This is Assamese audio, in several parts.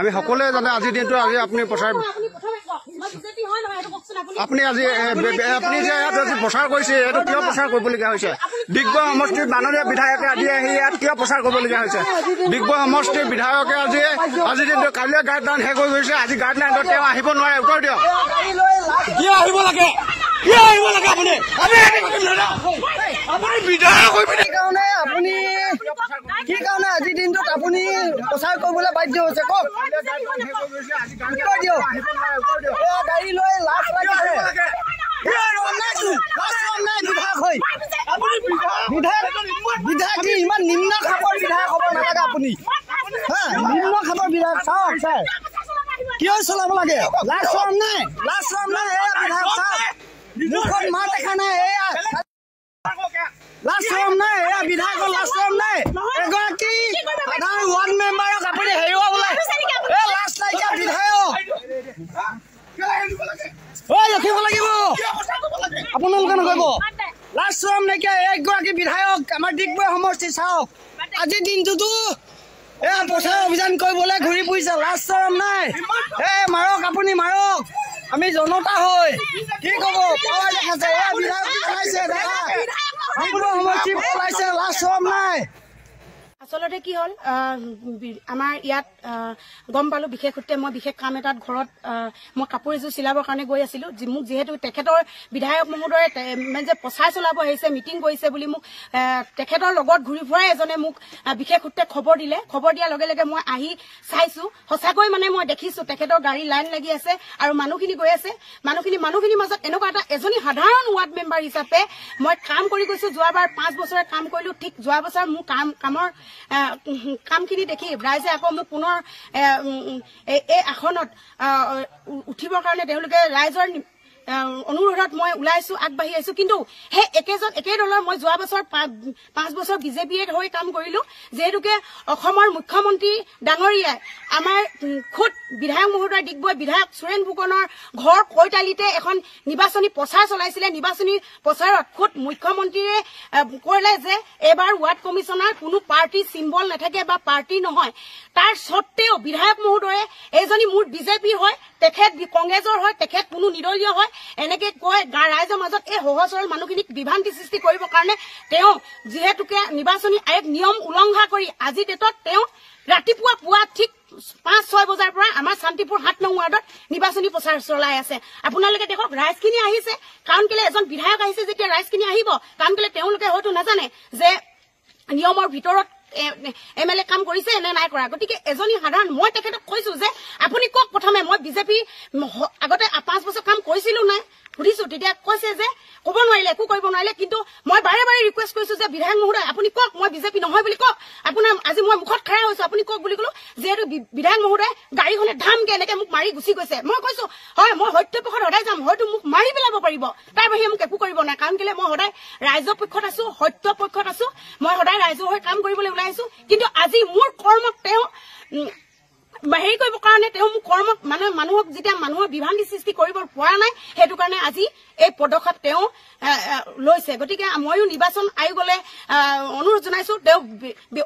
আমি সকলোৱে জানে আজিৰ দিনটো আজি আপুনি প্ৰচাৰ আপুনি আজি আপুনি যে ইয়াত আজি প্ৰচাৰ কৰিছে, এইটো কিয় প্ৰচাৰ কৰিবলগীয়া হৈছে? ডিগবৈ সমষ্টিৰ মাননীয় বিধায়কে আজি আহি ইয়াত কিয় প্ৰচাৰ কৰিবলগীয়া হৈছে? ডিগবৈ সমষ্টিৰ বিধায়কে আজি আজিৰ দিনটো কাইলৈ গাইডলাইন শেষ হৈ গৈছে, আজি গাইডলাইনত তেওঁ আহিব নোৱাৰে। উত্তৰ দিয়ক, কিয় আহিব লাগে? কিয় আহিব লাগে? আপুনি আপুনি বিধায়ক হৈ পিনে কাৰণে আপুনি কি কাৰণে আজিৰ দিনটোত আপুনি প্ৰচাৰ কৰিবলৈ বাধ্য হৈছে? কওক, উত্তৰ দিয়ক। গাড়ী লৈ লাজ লাগিছে, বিধায়ক হৈ বিধায়ক ইমান নিম্ন খাপৰ বিধায়ক হ'ব নালাগে আপুনি। হা, নিম্ন খাপৰ বিধায়ক। চাওক ছাৰ, কিয় চলাব লাগে? লাজ চৰম নাই, লাজ চৰম নাই। এয়া বিধায়ক চাওক, মুখত মাত দেখা নাই। এয়া লাজ চৰম নাই, এয়া বিধায়কৰ লাজ চৰম নাই। এগৰাকী সাধাৰণ ৱাৰ্ড মেম্বাৰক আপুনি হেৰুৱাবলৈ এ লাজ নাইকিয়া বিধায়ক। ঐ ৰখিব লাগিব, আপোনালোকে নকৰিব। লাজ চৰম নাইকিয়া এগৰাকী বিধায়ক আমাৰ ডিগবৈ সমষ্টি। চাওক, আজিৰ দিনটোতো এয়া প্ৰচাৰ অভিযান কৰিবলৈ ঘূৰি ফুৰিছে, লাজ চৰম নাই। এ মাৰক, আপুনি মাৰক, আমি জনতা হৈ কি ক'ব? পাৱাৰ দেখাইছে, এয়া বিধায়ক পলাইছে, দেখা ডিগবৈ সমষ্টি পলাইছে, লাজ চৰম নাই। আচলতে কি হ'ল, আমাৰ ইয়াত গম পালো বিশেষ সূত্ৰে, মই বিশেষ কাম এটাত ঘৰত মই কাপোৰ এযোৰ চিলাবৰ কাৰণে গৈ আছিলো। মোক যিহেতু তেখেতৰ বিধায়ক মহোদয়ে মানে যে প্ৰচাৰ চলাব আহিছে, মিটিং কৰিছে বুলি মোক তেখেতৰ লগত ঘূৰি ফুৰাই এজনে মোক বিশেষ সূত্ৰে খবৰ দিলে। খবৰ দিয়াৰ লগে লগে মই আহি চাইছো, সঁচাকৈ মানে মই দেখিছো তেখেতৰ গাড়ী লাইন লাগি আছে আৰু মানুহখিনি গৈ আছে। মানুহখিনিৰ মাজত এনেকুৱা এটা এজনী সাধাৰণ ৱাৰ্ড মেম্বাৰ হিচাপে মই কাম কৰি গৈছো। যোৱাবাৰ 5 বছৰে কাম কৰিলো, ঠিক যোৱা বছৰ মোৰ কামৰ কামখিনি দেখি ৰাইজে আকৌ মোক পুনৰ এই আসনত উঠিবৰ কাৰণে তেওঁলোকে ৰাইজৰ অনুৰোধত মই ওলাইছো, আগবাঢ়ি আহিছো। কিন্তু সেই একে দলৰ মই যোৱা বছৰ 5 বছৰ বিজেপিয়ে হৈ কাম কৰিলো। যিহেতুকে অসমৰ মুখ্যমন্ত্ৰী ডাঙৰীয়াই আমাৰ খুদ বিধায়ক মহোদয় ডিগবৈ বিধায়ক সুৰেণ ফুকনৰ ঘৰ কৈতালিতে এখন নিৰ্বাচনী প্ৰচাৰ চলাইছিলে। নিৰ্বাচনী প্ৰচাৰত খুদ মুখ্যমন্ত্ৰীয়ে কৰিলে যে এইবাৰ ৱাৰ্ড কমিছনাৰ কোনো পাৰ্টি চিম্বল নাথাকে বা পাৰ্টি নহয়। তাৰ স্বত্তেও বিধায়ক মহোদয়ে এইজনী মোৰ বিজেপি হয়, তেখেত কংগ্ৰেছৰ হয়, তেখেত কোনো নিৰ্দলীয় হয়, এনেকে কৈ ৰাইজৰ মাজত এই সহজ সৰল মানুহখিনিক বিভ্ৰান্তি সৃষ্টি কৰিবৰ কাৰণে তেওঁ যিহেতুকে নিৰ্বাচনী আয়োগ নিয়ম উলংঘা কৰি আজি ডেটত তেওঁ ৰাতিপুৱা পুৱা ঠিক 5-6 বজাৰ পৰা আমাৰ শান্তিপুৰ 7 নং ৱাৰ্ডত নিৰ্বাচনী প্ৰচাৰ চলাই আছে। আপোনালোকে দেখক, ৰাইজখিনি আহিছে, কাৰণ কেলে এজন বিধায়ক আহিছে যেতিয়া ৰাইজখিনি আহিব, কাৰণ কেলে তেওঁলোকে হয়তো নাজানে যে নিয়মৰ ভিতৰত এম এল এ কাম কৰিছে নে নাই কৰা। গতিকে এজনী সাধাৰণ মই তেখেতক কৈছো যে আপুনি কওক প্ৰথমে, মই বিজেপি আগতে 5 বছৰ কাম কৰিছিলো নাই সুধিছো, তেতিয়া কৈছে যে ক'ব নোৱাৰিলে, একো কৰিব নোৱাৰিলে। কিন্তু মই বাৰে বাৰে ৰিকুৱেষ্ট কৰিছো যে বিধায়ক মহোদয় আপুনি কওক, মই বিজেপি নহয় বুলি কওক, আপোনাৰ আজি মই মুখত খাৰা হৈছো, আপুনি কওক বুলি ক'লো। যিহেতু বিধায়ক মহোদয়ে গাড়ীখনে ধামকে এনেকে মোক মাৰি গুচি গৈছে। মই কৈছো হয়, মই সত্য পক্ষত সদায় যাম, হয়তো মোক মাৰি পেলাব পাৰিব, তাৰ বাহিৰে মোক একো কৰিব নাই। কাৰণ কেলে মই সদায় ৰাইজৰ পক্ষত আছো, সত্য পক্ষত আছো, মই সদায় ৰাইজৰ হৈ কাম কৰিবলৈ ওলাই আহিছো। কিন্তু আজি মোৰ কৰ্মক তেওঁ হেৰি কৰিবৰ কাৰণে তেওঁ মোক কৰ্মক মানে মানুহক যেতিয়া মানুহৰ বিভ্ৰান্তি সৃষ্টি কৰিব পৰা নাই, সেইটো কাৰণে আজি এই পদক্ষেপ তেওঁ লৈছে। গতিকে ময়ো নিৰ্বাচন আয়োগলৈ অনুৰোধ জনাইছো, তেওঁ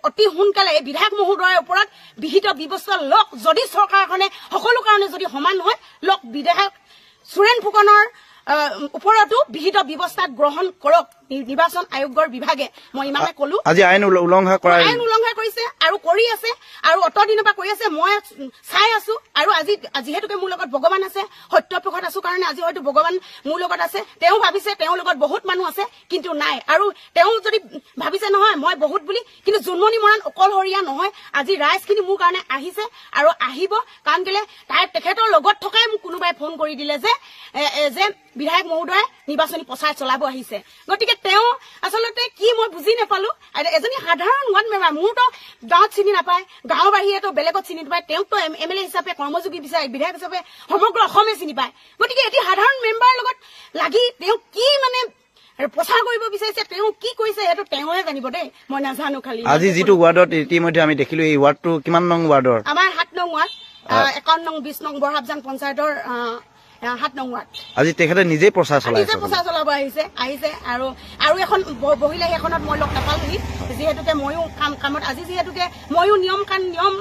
অতি সোনকালে এই বিধায়ক মহোদয়ৰ ওপৰত বিহিত ব্যৱস্থা লওক। যদি চৰকাৰখনে সকলো কাৰণে যদি সমান নহয়, লওক, বিধায়ক সুৰেণ ফুকনৰ ওপৰতো বিহিত ব্যৱস্থা গ্ৰহণ কৰক নিৰ্বাচন আয়োগৰ বিভাগে। মই ইমানে কলো। আজি আইন উলংঘা কৰা, আইন উলংঘা কৰিছে আৰু কৰি আছে আৰু অত দিনৰ পৰা কৰি আছে, মই চাই আছো। আৰু আজি যিহেতুকে মোৰ লগত ভগৱান আছে, সত্য পক্ষত আছো কাৰণে আজি হয়তো ভগৱান মোৰ লগত আছে। তেওঁ ভাবিছে তেওঁৰ লগত বহুত মানুহ আছে, কিন্তু নাই। আৰু তেওঁ যদি ভাবিছে নহয় মই বহুত বুলি, কিন্তু জোনমণি মৰাণ অকলশৰীয়া নহয়। আজি ৰাইজখিনি মোৰ কাৰণে আহিছে আৰু আহিব, কাৰণ কেলে তাই তেখেতৰ লগত থকাই মোক কোনোবাই ফোন কৰি দিলে যে যে বিধায়ক মহোদয়ে নিৰ্বাচনী প্ৰচাৰ চলাব আহিছে। গতিকে তেওঁ আচলতে কি মই বুজি নাপালো। এজনী সাধাৰণ ৱাৰ্ড মেম্বাৰ, মোৰতো গাঁৱত চিনি নাপায়, গাঁৱৰ বাহিৰেতো বেলেগত চিনি নাপায়, তেওঁকতো এম এল এ হিচাপে কৰ্মযোগী বিচাৰে, বিধায়ক হিচাপে সমগ্ৰ অসমে চিনি পায়। গতিকে এটি সাধাৰণ মেম্বাৰৰ লগত লাগি তেওঁ কি মানে প্ৰচাৰ কৰিব বিচাৰিছে, তেওঁ কি কৰিছে সেইটো তেওঁহে জানিব দেই, মই নাজানো। খালি আজি যিটো ৱাৰ্ডত ইতিমধ্যে আমি দেখিলো, এই ৱাৰ্ডটো কিমান নং ৱাৰ্ডৰ? আমাৰ 7 নং ৱাৰ্ড, 51 নং 20 নং বৰহাবজান পঞ্চায়তৰ 7 নং ৱাৰ্ড। আজি তেখেতে নিজেই প্ৰচাৰ চলাই নিজে প্ৰচাৰ চলাব আহিছে আৰু আৰু এখন বহিলে সেইখনত মই লগ নাপালোহি, যিহেতুকে ময়ো কামত আজি যিহেতুকে ময়ো নিয়ম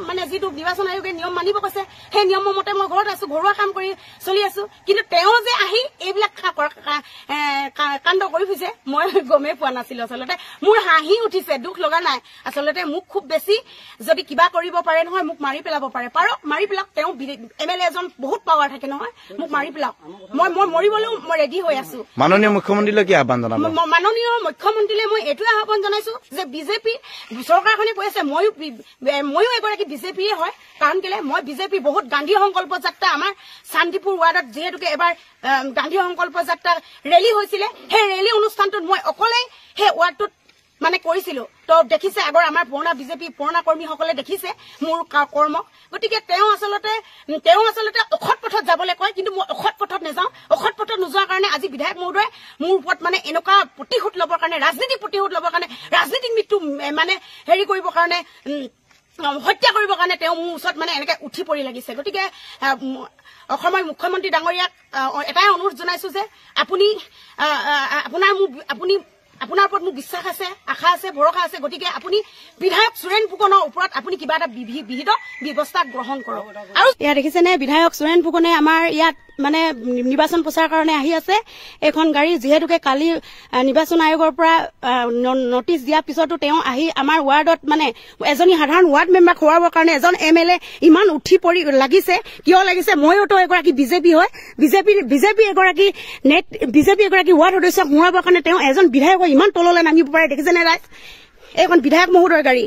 মানে যিটো নিৰ্বাচন আয়োগে নিয়ম মানিব কৈছে সেই নিয়মৰ মতে মই ঘৰত আছো, ঘৰুৱা কাম কৰি চলি আছো। কিন্তু তেওঁ যে আহি এইবিলাক কাণ্ড কৰি ফুৰিছে মই গমেই পোৱা নাছিলো। আচলতে মোৰ হাঁহি উঠিছে, দুখ লগা নাই। আচলতে মোক খুব বেছি যদি কিবা কৰিব পাৰে নহয়, মোক মাৰি পেলাব পাৰে, পাৰক মাৰি পেলাওক। তেওঁ এম এল এ এজন বহুত পাৱাৰ থাকে নহয়, মোক মাৰি পেলাওক, মই মৰিবলৈও মই ৰেডি হৈ আছো। মাননীয় মুখ্যমন্ত্ৰীলৈ কি আহ্বান জনাব? মাননীয় মুখ্যমন্ত্ৰীলৈ মই এইটোৱে আহ্বান জনাইছো যে বিজেপি চৰকাৰখনে কৈ আছে, ময়ো এগৰাকী বিজেপিয়ে হয়, কাৰণ কেলে মই বিজেপি বহুত গান্ধী সংকল্প যাত্ৰা আমাৰ শান্তিপুৰ ৱাৰ্ডত যিহেতুকে এবাৰ গান্ধী সংকল্প যাত্ৰা ৰেলী হৈছিলে, সেই ৰেলী অনুষ্ঠানটোত মই অকলেই সেই ৱাৰ্ডটোত মানে কৰিছিলো। তো দেখিছে আগৰ আমাৰ পুৰণা বিজেপি পুৰণা কৰ্মীসকলে দেখিছে মোৰ কৰ্ম। গতিকে তেওঁ আচলতে অসৎ পথত যাবলৈ কয়, কিন্তু মই অসৎ পথত নাযাওঁ। অসৎ পথত নোযোৱাৰ কাৰণে আজি বিধায়ক মহোদয়ে মোৰ ওপৰত মানে এনেকুৱা প্ৰতিশোধ ল'বৰ কাৰণে, ৰাজনীতিক প্ৰতিশোধ ল'বৰ কাৰণে, ৰাজনীতিক মৃত্যু মানে হেৰি কৰিবৰ কাৰণে, হত্যা কৰিবৰ কাৰণে তেওঁ মোৰ ওচৰত মানে এনেকে উঠি পৰি লাগিছে। গতিকে অসমৰ মুখ্যমন্ত্ৰী ডাঙৰীয়াক এটাই অনুৰোধ জনাইছো যে আপুনি আপোনাৰ ওপৰত মোৰ বিশ্বাস আছে, আশা আছে, ভৰসা আছে। গতিকে আপুনি বিধায়ক সুৰেণ ফুকনৰ ওপৰত আপুনি কিবা এটা বিহিত ব্যৱস্থা গ্ৰহণ কৰক। আৰু এয়া দেখিছেনে বিধায়ক সুৰেণ ফুকনে আমাৰ ইয়াত মানে নিৰ্বাচন প্ৰচাৰ কাৰণে আহি আছে এইখন গাড়ী। যিহেতুকে কালি নিৰ্বাচন আয়োগৰ পৰা নটিচ দিয়াৰ পিছতো তেওঁ আহি আমাৰ ৱাৰ্ডত মানে এজনী সাধাৰণ ৱাৰ্ড মেম্বাৰ খোৱাবৰ কাৰণে এজন এম এল এ ইমান উঠি পৰি লাগিছে। কিয় লাগিছে? ময়োতো এগৰাকী বিজেপি হয়, বিজেপি এগৰাকী বিজেপি এগৰাকী ৱাৰ্ড সদস্যক সোঁৱৰাবৰ কাৰণে তেওঁ এজন বিধায়ক ইমান তললৈ নামিব পাৰে, দেখিছেনে ৰাইজ? এইখন বিধায়ক মহোদয়ৰ গাড়ী।